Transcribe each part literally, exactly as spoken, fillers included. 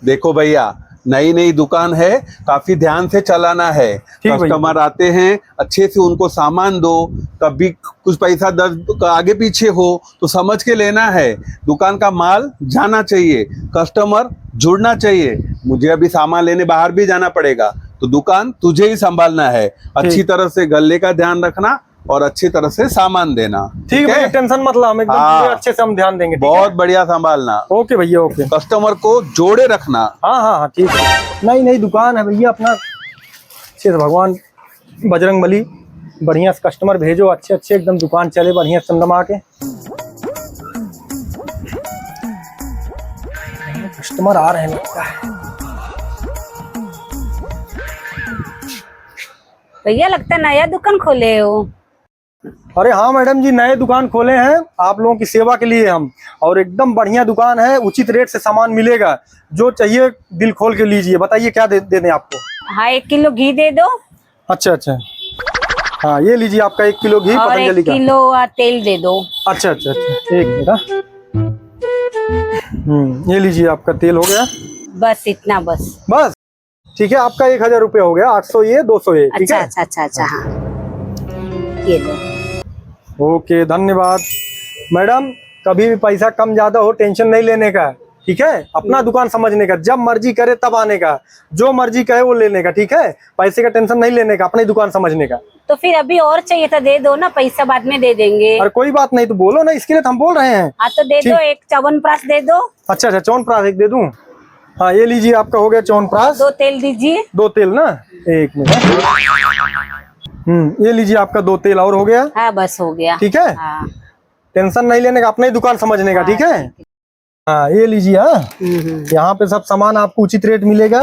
देखो भैया, नई नई दुकान है, काफी ध्यान से चलाना है। ठीक भैया। कस्टमर आते हैं, अच्छे से उनको सामान दो। कभी कुछ पैसा दर आगे पीछे हो तो समझ के लेना है। दुकान का माल जाना चाहिए, कस्टमर जुड़ना चाहिए। मुझे अभी सामान लेने बाहर भी जाना पड़ेगा, तो दुकान तुझे ही संभालना है। अच्छी ठीक। तरह से गल्ले का ध्यान रखना और अच्छी तरह से सामान देना, ठीक ठीक है भैया, है? टेंशन मत ला, हम एकदम हाँ। पूरे अच्छे से हम ध्यान देंगे, ठीक है? बहुत बढ़िया संभालना। ओके भैया, ओके। कस्टमर को जोड़े रखना। हाँ, हाँ, हाँ, ठीक है। नई नई दुकान है भैया, अपना अच्छे से भगवान बजरंग बली, बढ़िया से कस्टमर भेजो, अच्छे अच्छे एकदम दुकान चले बढ़िया से चमचमा के। कस्टमर आ रहे हैं लगता है। भैया, लगता है नया दुकान खोले हो। अरे हाँ मैडम जी, नए दुकान खोले हैं आप लोगों की सेवा के लिए हम, और एकदम बढ़िया दुकान है, उचित रेट से सामान मिलेगा, जो चाहिए दिल खोल के लीजिए। बताइए क्या दे, दे दें आपको? हाँ, एक किलो घी दे दो। अच्छा, अच्छा। हाँ, ये लीजिए आपका एक किलो घी और पतंजलि एक का। किलो, आ, तेल दे दो। अच्छा, अच्छा, अच्छा, एक मिनट, हाँ। हम्म, ये लीजिए, आपका तेल हो गया। बस इतना, बस। बस, ठीक है, आपका एक हजार रुपया हो गया, आठ सौ ये, दो सौ ये, ठीक अच्छा, है? अच्छा, अच्छा, अच्छा, हाँ। ये लो। ओके, धन्यवाद। मैडम, कभी भी पैसा कम ज्यादा हो, टेंशन नहीं लेने का, ठीक है? अपना हम्म। दुकान समझने का, जब मर्जी करे तब आने का, जो मर्जी कहे वो लेने का, ठीक है? पैसे का टेंशन नहीं लेने का, अपनी दुकान समझने का। तो फिर अभी और चाहिए था, दे दो ना, पैसा बाद में दे देंगे। अरे कोई बात नहीं, तो बोलो ना, इसके लिए तो हम बोल रहे हैं। हाँ, तो दे दो, ठीक। एक च्यवनप्राश दे दो। अच्छा, अच्छा, च्यवनप्राश एक दे दूं? हाँ, ये लीजिए, आपका हो गया च्यवनप्राश। दो तेल दीजिए। दो तेल ना, एक मिनट। हम्म, ये लीजिए, आपका दो तेल और हो गया। हाँ, बस हो गया। ठीक है? हाँ। टेंशन नहीं लेने का, अपने ही दुकान समझने का, हाँ, ठीक है? ठीक है। हाँ, ये लीजिए, हाँ। हम्म, हम्म। यहाँ पे सब सामान आपको उचित रेट मिलेगा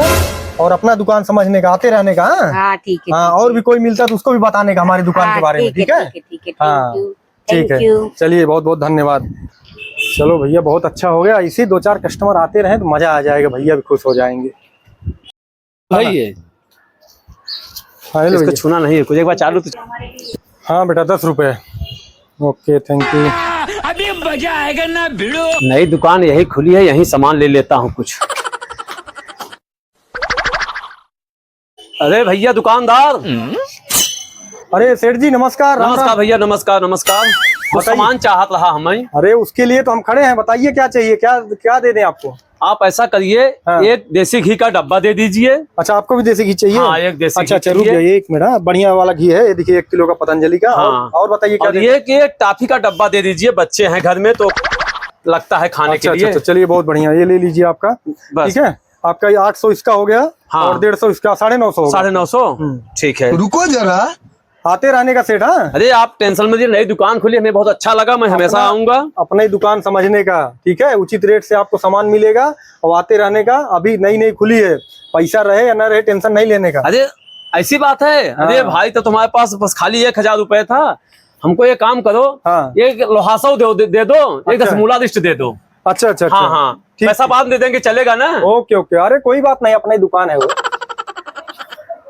और अपना दुकान समझने का, आते रहने का, हाँ? हाँ, ठीक है, हाँ, ठीक और है। भी कोई मिलता है तो उसको भी बताने का हमारी दुकान हाँ, के बारे में, ठीक है, ठीक है? ठीक है, ठीक है, हाँ, thank you, ठीक है। Thank you। चलिए, बहुत बहुत धन्यवाद। चलो भैया, बहुत अच्छा हो गया, ऐसे ही दो चार कस्टमर आते रहें तो मजा आ जाएगा, भैया भी खुश हो जाएंगे। भाई ये। हाँ, हेलो इसको भैया। छूना नहीं है कुछ, एक बार चालू तो। हाँ बेटा, दस रुपए। ओके, thank you। अभी मजा आएगा ना भिड़ो। नई दुकान यही खुली है, यहीं सामान ले लेता हूँ कुछ। अरे भैया दुकानदार। अरे सेठ जी, नमस्कार, राम नमस्कार राम। भैया, नमस्कार, नमस्कार। वो बताइए। सामान चाहत रहा हमें। अरे उसके लिए तो हम खड़े हैं, बताइए क्या चाहिए, क्या, क्या दे दें आपको? आप ऐसा करिए, हाँ। एक देसी घी का डब्बा दे दीजिए। अच्छा, आपको भी देसी घी चाहिए? हाँ, एक देसी अच्छा, घी अच्छा, रुक चाहिए। जाइए एक मिनट, हाँ, बढ़िया वाला घी है, ये देखिए एक किलो का पतंजलि का। हाँ। और, और बताइए क्या और दे ये कि एक टॉफी का डब्बा दे दीजिए, बच्चे हैं घर में तो लगता है खाने अच्छा, के अच्छा, लिए। अच्छा, चलिए बहुत बढ़िया, ये ले लीजिए आपका। बस। ठीक है, आपका ये आठ सौ इसका हो गया हाँ। और डेढ़ सौ इसका, साढ़े नौ सौ हो गया। साढ़े नौ सौ? हम्म। ठीक है। रुको जरा, आते रहने का सेठ, हाँ? अरे आप टेंशन मत लीजिए, नई दुकान खुली, हमें बहुत अच्छा लगा, मैं हमेशा अपना, आऊंगा। अपना ही दुकान समझने का, ठीक है? उचित रेट से आपको सामान मिलेगा और आते रहने का। अभी नई नई खुली है, पैसा रहे या ना रहे, टेंशन नहीं लेने का। अरे ऐसी बात है? अरे हाँ। भाई, तो तुम्हारे पास बस खाली एक हजार रुपए था, हमको ये काम करो, हाँ। एक लोहासो दे, दे, दे दो, एक अच्छा। दसमूला रिस्ट दे दो। अच्छा, अच्छा, अच्छा। हाँ, हाँ। ठीक, पैसा ठीक। बाद में दे देंगे, चलेगा ना? ओके, ओके। अरे कोई बात नहीं, अपना ही दुकान है वो।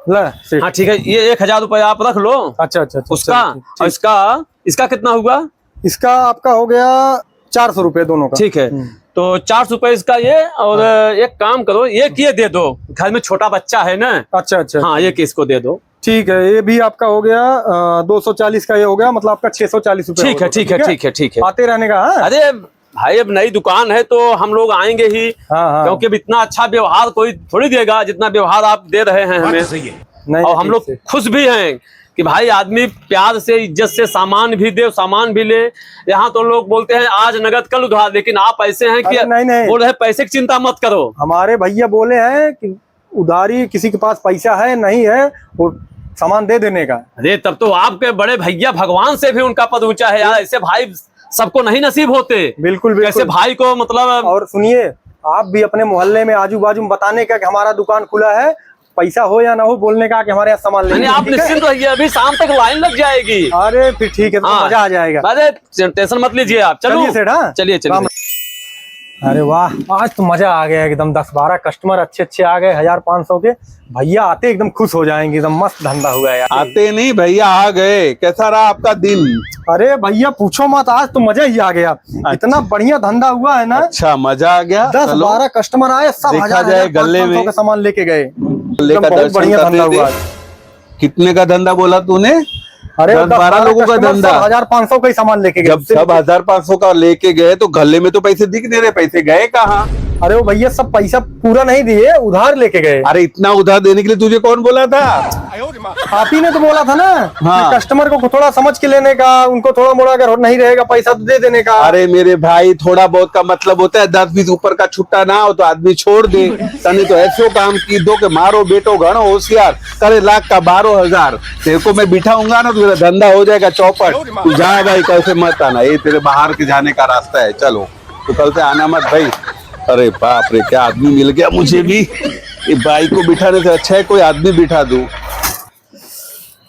ले, सेठ। हाँ, ठीक है, ये एक हजार रुपया आप रख लो। अच्छा, अच्छा, अच्छा, उसका, चलो, ठीक, और ठीक। इसका, इसका कितना हुआ? इसका आपका हो गया चार सौ रुपये दोनों का। ठीक है, हम्म। तो चार सौ रुपये इसका ये, और हाँ। एक काम करो, एक ये दे दो, घर में छोटा बच्चा है ना। अच्छा, अच्छा, हाँ, अच्छा। एक इसको दे दो। ठीक है, ये भी आपका हो गया, अ, दो सौ चालीस का ये हो गया, मतलब आपका छह सौ चालीस रुपये हो गया, ठीक है, ठीक है, ठीक है? ठीक है, ठीक है। आते रहने का, हाँ? अरे भाई, अब नई दुकान है तो हम लोग आएंगे ही, हाँ, हाँ। क्योंकि अब इतना अच्छा व्यवहार कोई थोड़ी देगा जितना व्यवहार आप दे रहे हैं बात हमें। तो सही है। नहीं, और हम ठीक लोग से। खुश भी हैं कि भाई आदमी प्यार से, इज्जत से सामान भी दे, सामान भी ले। यहाँ तो लोग बोलते हैं आज नगद कल उधार, लेकिन आप ऐसे हैं कि अरे नहीं, नहीं। बोल रहे हैं पैसे की चिंता मत करो। हमारे भैया बोले हैं कि उधारी, किसी के पास पैसा है नहीं है, वो सामान दे देने का। अरे तब तो आपके बड़े भैया भगवान से भी उनका पद ऊंचा है यार, ऐसे भाई सबको नहीं नसीब होते। बिल्कुल, बिल्कुल। कैसे भाई को मतलब। और सुनिए, आप भी अपने मोहल्ले में आजू बाजू में बताने का कि हमारा दुकान खुला है, पैसा हो या ना हो बोलने का कि हमारे यहाँ सामान लेने नहीं, का, आप ठीक है? निश्चिंत रहिए, अभी शाम तक लाइन लग जाएगी। अरे फिर ठीक है, तो हाँ। मजा आ जाएगा। अरे टेंशन मत लीजिए आप, चलो। चलिए सेठ, हाँ? चलिए, चलिए। राम अरे वाह, आज तो मजा आ गया एकदम। दस बारह कस्टमर अच्छे अच्छे आ गए, हजार पाँच सौ के। भैया आते एकदम खुश हो जाएंगे, एकदम मस्त धंधा हुआ यार। आते नहीं, भैया आ गए। कैसा रहा आपका दिन? अरे भैया पूछो मत, आज तो मजा ही आ गया। अच्छा। इतना बढ़िया धंधा हुआ है ना। अच्छा, मजा आ गया। दस बारह कस्टमर आए, सब हजार हजार पाँच सौ का सामान लेके गए। एकदम बहुत बढ़िया धंधा हुआ। कितने का धंधा बोला तूने? अरे, दस बारह लोगों का धंधा। सब हजार पाँच सौ का ही सामान लेके गए। जब सब हजार पाँच सौ का लेके गए तो गले में तो पैसे दिख नहीं रहे, पैसे गए कहाँ? अरे वो भैया सब पैसा पूरा नहीं दिए, उधार लेके गए। अरे इतना उधार देने के लिए तुझे कौन बोला था? आप ही ने तो बोला था ना। हाँ। कि कस्टमर को थोड़ा समझ के लेने का, उनको थोड़ा मोड़ा अगर नहीं रहेगा पैसा तो दे देने का। अरे मेरे भाई, थोड़ा बहुत का मतलब होता है, दस बीस ऊपर का छुट्टा ना हो तो आदमी छोड़ दे। तने तो ऐसो काम की दो कि मारो बेटो घणो होशियार, करे लाख का बारह हजार। तेरे को मैं बिठाऊंगा ना तो तेरा धंधा हो जाएगा चौपट। तू जा भाई, कल से मत आना, ये तेरे बाहर के जाने का रास्ता है। चलो, तो कल से आना मत भाई। अरे बाप रे, क्या आदमी मिल गया मुझे भी। ये बाई को बिठाने से अच्छा है कोई आदमी बिठा दूं।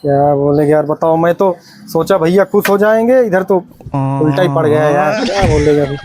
क्या बोलेंगे यार, बताओ। मैं तो सोचा भैया खुश हो जाएंगे, इधर तो उल्टा ही पड़ गया यार। क्या बोलेंगे अभी।